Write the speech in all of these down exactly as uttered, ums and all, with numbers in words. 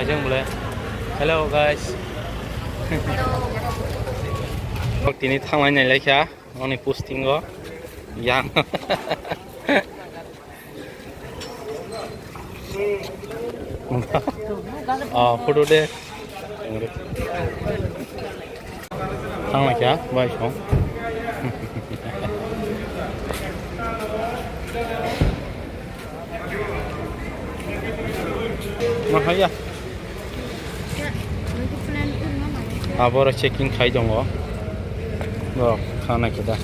Hello guys. Tini thanglai nai laikha. Oni posting o yang. Ah, photo de. Thang lai kha, bai song. Ma haya. Aboro checking khai tongo. Bo khana khe da.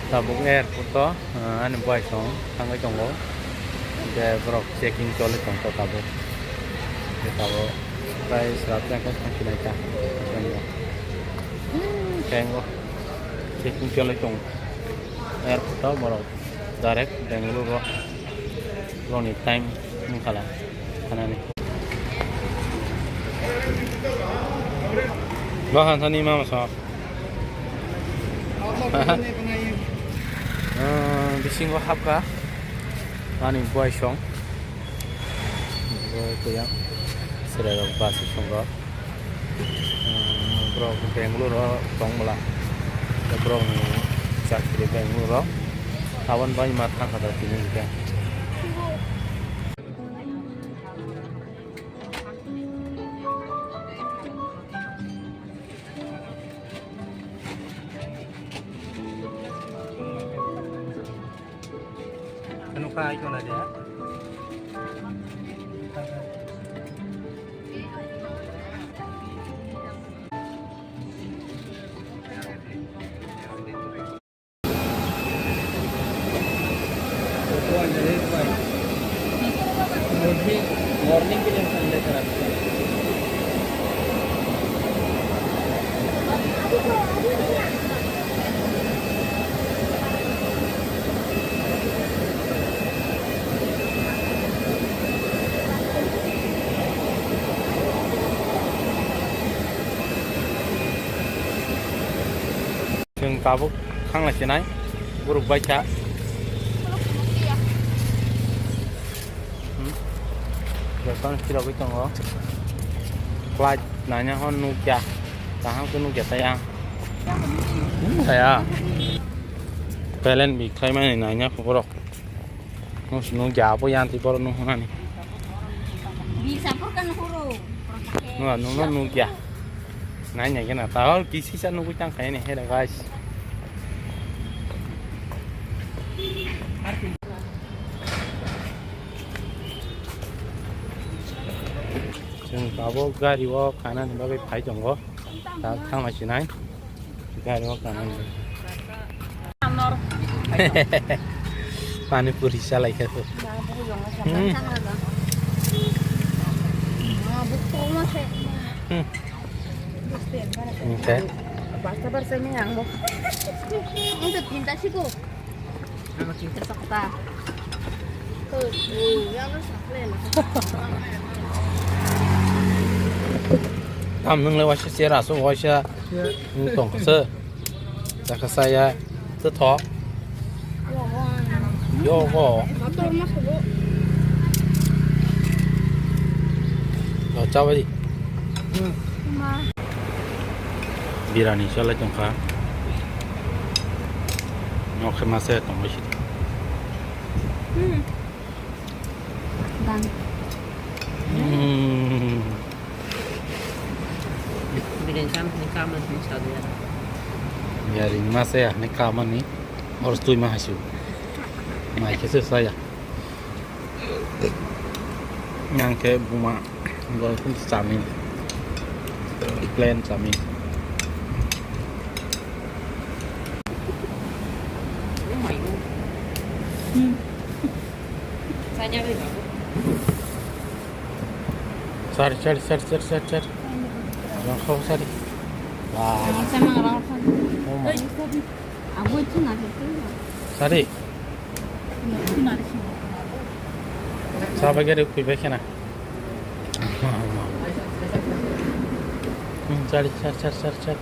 Tabuk airport o, ah, ani bai song thangwi tongo. Hingke borok checking choli tongkha tabuk. Hingke tabuk tei sra tei khe thangkhe naikha. Hingke checking choli tong airport o borok direct Bangalore o. Borokni time wngkhala thanani. Bo han thani mama sa. Ah, bisingo hapkha ani boy song. Bo kuya sere rok bus songo. Ah, borok Bangalore o tong bwla. Borokni chakri Bangalore o. Aboni bagwi ma thangkha da tini hwnkhe. Ano ka ito na dia? Chwng tabuk thanglai chinai, borok bai kha. Hmm. Jotono phirogwi tongo. Flight naina hwn nukya. Kaham khe nukya tei ang. Hmm, kaya. Pelen bi khlaimani naina borok. Nung si nung ja abo yang ti borok nung hwnani. Bisa pur kan huru. Nung nung nung nung ja. Nai nai kena ta hor kisi sa nungwi tang kaya ni hera guys. Chwng tabuk gari o khanani bagwi phai tongo. Ta thangma sinai. Gari o kanani. Pani puri salai kha ko. Hmm. Hmm. Okay. Basta barsa mi ang bo. Ang to tinta siko. Ang to tinta sakta. Tam nung le waisa sera so waisa. Wng tong se. Jakha saya. Totho. Yogo. Lo chabai. Birani chalai tongkha. Nokhe masa tongbai si. Hmm. Dan. Hmm. Biren sam ni kaman ni sa dia. Yari ni masa ya ni kaman ni. Hor stui ma hasu. Mai khe se saya. Yang khe buma. Gol pun sami. Plain sami. Hmm. Sari, sari, sari, sari, sari, sari. Rangkau sari. Wah. Ini sama rangkau. Oh my. Abo itu nggak ada tuh. Sari. Itu nggak ada sih. Sabar gari kui bekena. Hmm, sari, sari, sari, sari, sari.